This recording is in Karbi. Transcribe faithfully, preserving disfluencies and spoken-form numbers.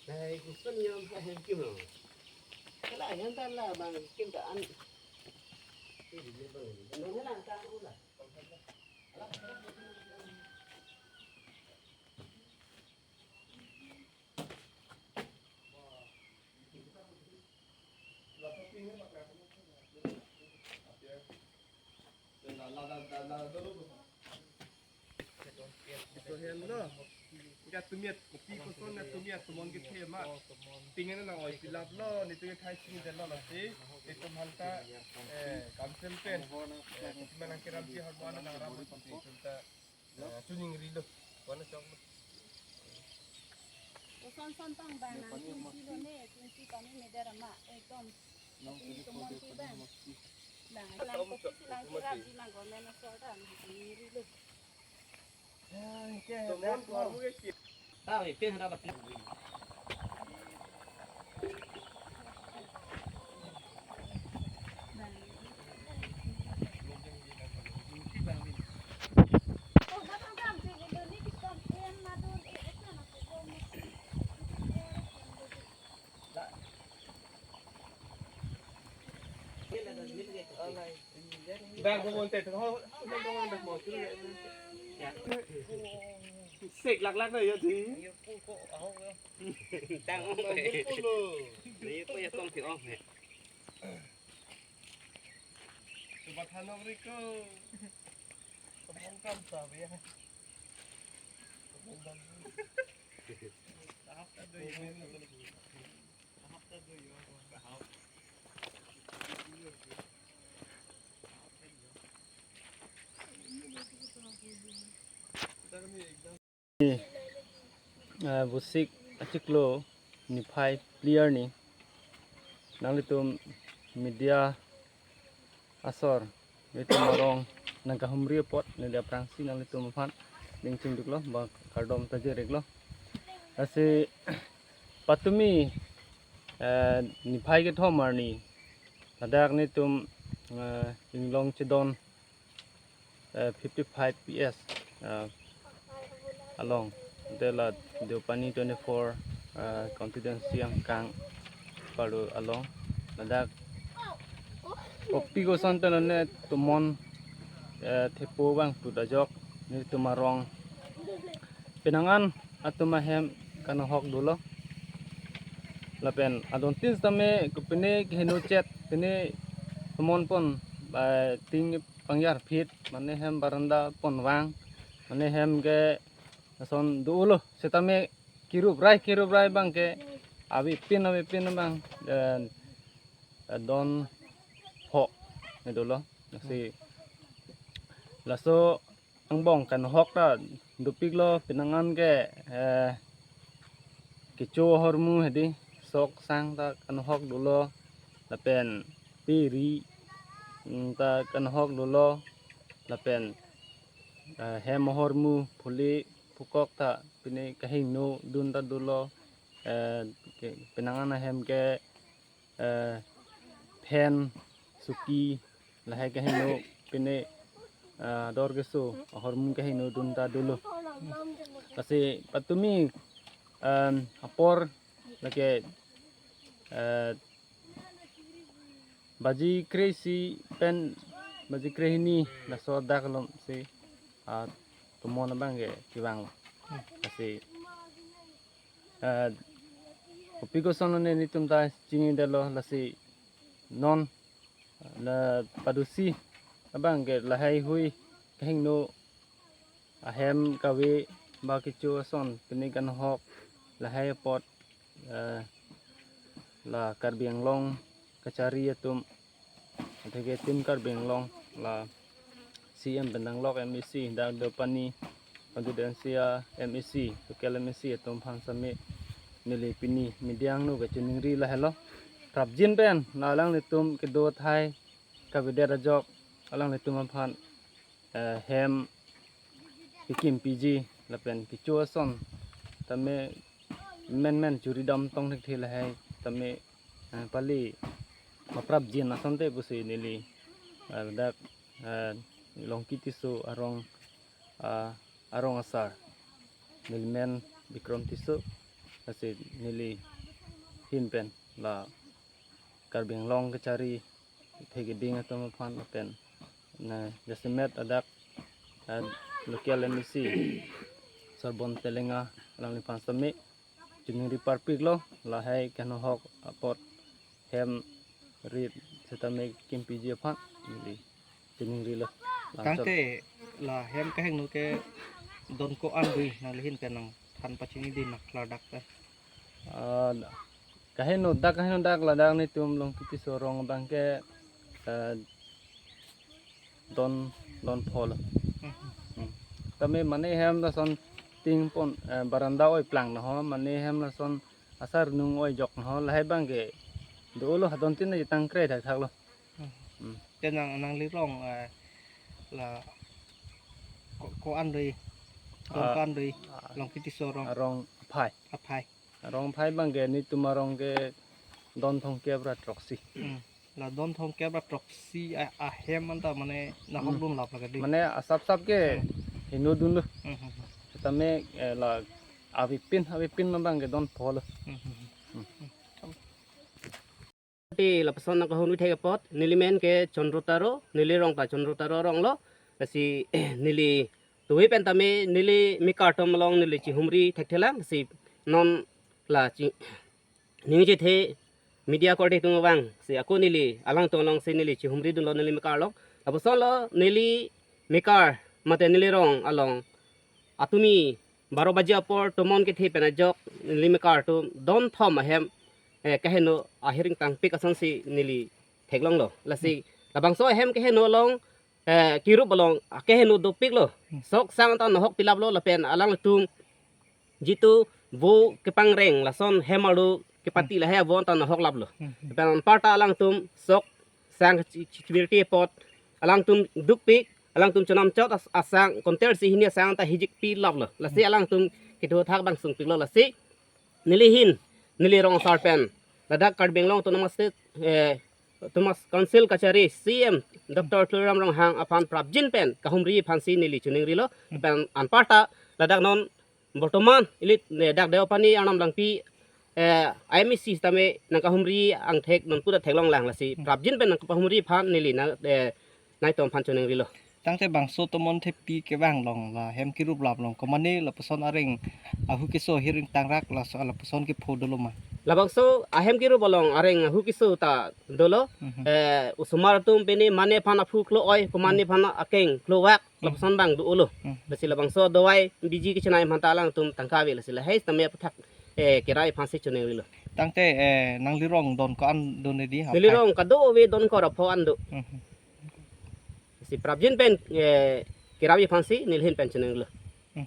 Hai, kusun nyam hai hem kim lo. Kala hem ta la bang kim ta an. Ini dia bang. Nang lang ta u la. Ito hem lo. Ka tumit, kopi koson na tumit, tomon kethe ma. Tingnan na oi pilap lo, nelitum ke thai sini delo lasi. Nelitum hanta, eh, council pen. Eh, kopi ma nangkeramji ahormu an nang rap lo, nelitum ta. Eh, tuning ri lo. Wana chok lo. Koson son tong bang nang twenty lo ne, twenty pani ne dera ma, ekdom. Twenty tomon ti bang. Bang, lang kopi si lang kerapji ma government asor ta, nang tuning ri lo. Tomon tomon ke. Tahu, eh, pen ada bati. Bang, bang, bang, bang, bang, bang, bang, bang. Sek lak lak na ya di. Tang ong. Ni ko ya tong ti ong he. Coba thanok riko. Kebun kan sabi ya. Kebun kan. Tahap ta do ya. Tahap ta do ya. Tahap. Kita kami exam. Eh, Vosik achiklo niphai phli arni nanglitum media asor, nelitum arong nangkahumri apot neli aphrangsi nanglitum aphan ning chingduklo, ba kardom ta jiriklo. Lasi patumi, eh, niphai kethom arni ladak nelitum, eh, Inglong Chedon, eh, fifty-five P S, eh, along, de la Deopani twenty-four, eh, constituency angkang paru along, ladak kopi koson pen ne tomon, eh, thepo bang put ajok nelitum arong penang an atum ahem kanohok dolo. Lapen adon tin sitame kopine keheno chet pine tomon pon, eh, ting pangyar phit, mane hem baranda pon vang, mane hem ke ason dolo, sitame kirup rai, kirup rai bang ke avepin, avepin bang, eh, don ho ne dolo. Lasi laso angbong kanohok ta dopiklo, penang an ke, eh, kecho ahormu hedi, sok sang ta kanohok dolo, lapen pe ri, mm, ta kanohok dolo, lapen, eh, hem ahormu phuli phukok ta pine kahingno dun ta dolo, eh, ke, penang an ahem ke, eh, phen, suki, lahai kahingno pine, eh, dor keso ahormu kahingno dun ta dolo. Lasi patumi, em, apor lake, eh, baji kre-isi pen baji krehini laso dak alom si, ah, tomon abang ke kevang. Lasi, eh, kopi koson ne nelitum ta chinidetlo, lasi non la padusi abang ke lahai hui kahingno ahem kave ba kecho ason pine kanohok lahai apot, eh, la Karbi Anglong kachari atum, atheke Team Karbi Anglong la C M pen nanglok M A C, dak Deopani constituency a M A C, local M A C atum aphan sitame neli pini media angno kachiningri lahelo. Prapjin pen la alanglitum kedo athai kavedet ajok alanglitum aphan, eh, hem kekim piji lapen kecho ason tame menmen churi dam tong thekthe lahai tame, eh, pali maprapjin asonte pusi neli, eh, dak, eh, Longki Tisso arong, ah, arong asar neli men Bikrom Tisso, lasi neli ahin pen la Karbi Anglong kachari thekding atum aphan lapen na jasemet adak, ah, local M A C Sorbon Telenga alangliphan sitame chiningri parpiklo, lahai kenohok apot hem rit sitame kim piji aphan neli chiningrilo. Langsung. Tangte la hem kaheno ke don ko-an dui, nangli ahin pen nangthan pachini di, nang klardak ta. Ah, kaheno dak, kaheno dak ladak netum Longki Tisso arong abang ke, eh, don, don pholo. Hmm. Hmm. Tame mane hem lason ting pon, eh, baranda oi plang na ho, mane hem lason asar nung oi jok na ho, lahai abang ke dolo, hadon tin na tangkre thakthak lo. Hmm. Hmm. Te nang, nangli rong, eh, la ko, ko-an dui, don Ah, ko-an dui, ah, Longki Tisso arong. Arong aphai. Aphai. Arong aphai abang ke netum arong ke don thomkep ra throksi. Hmm. La don thomkep ra throksi a, ahem anta mane nahok Hmm. dunlap lake di. Mane asap sap ke Hmm. heno dunlo. Hmm, hmm, hmm. Tame, eh, la avepin, avepin abang ke don pholo. Hmm, hmm, hmm. Hmm. Hmm. Te lapuson nangkahumri thek apot, neli men ke Chandra Taro, neli rong ta Chandra Taro arong lo. Lasi neli tuhi pen tame neli mekar atum along neli chihumri thekthelang, si non la chi, ningje the media korte atum abang, si ako neli alangtum along si neli chihumri dunlo neli mekar along. Lapuson lo neli mekar mate neli rong along atumi baro baji apor tomon kethe pen ajok neli mekar atum don thom ahem, eh, kaheno ahiring tangpik asonsi neli theklonglo. Lasi labangso ahem kaheno along, eh, kirup along akeheno dopiklo. Hmm. Sok sang ta nahok pilaplo lapen alangtum jitu vo kepangreng lason hem arlo kepati Hmm. lahai avo ta nahoklaplo. Hmm, hmm. Lapen anparta alangtum sok sang chi-, chi-, chibirti apot alangtum dukpik, alangtum chonam chot as-, asang kontel si hini asang ta hijik pilaplo. Lasi Hmm. alangtum kedo athak abang sungpiklo, lasi neli ahin, neli rong asar pen ladak Karbi Anglong Autonomous State, eh, Autonomous Council kachari C M Doctor Tuliram Ronghang aphan prapjin pen kahumri aphansi neli chiningrilo. Hmm. Pen anparta ladak non bortoman ili, eh, dak Deopani Arnam Langpi, eh, I M A C sitame nangkahumri angthek non puta theklonglang, lasi Hmm. prapjin pen nangkapahumri aphan neli na, eh, nangtum aphan chiningrilo. Tangte bangso tomon thepi kevang along la hem kirup lap along komane lapuson areng ahu keso ahiring tangrak, laso lapuson kepho dolo ma? Labangso ahem kirup along areng ahu keso ta dolo. Mhm. Eh, osomar atum pini mane aphan aphu klo oi, komane Hmm. aphan akeng klo wak, Hmm. lapuson abang dolo. Hmm. Lasi labangso dawai biji kechenai aphanta alangtum tangka ave, lasi lahai sitame aphuthak, eh, kerai aphansi chiningrilo. Tangte, eh, nangli rong don ko-an do neli ha? Neli rong kadokave don ko ra pho an do. Mhm. Si prapjin pen, eh, kerai aphansi neli ahin pen chiningrilo. Hmm.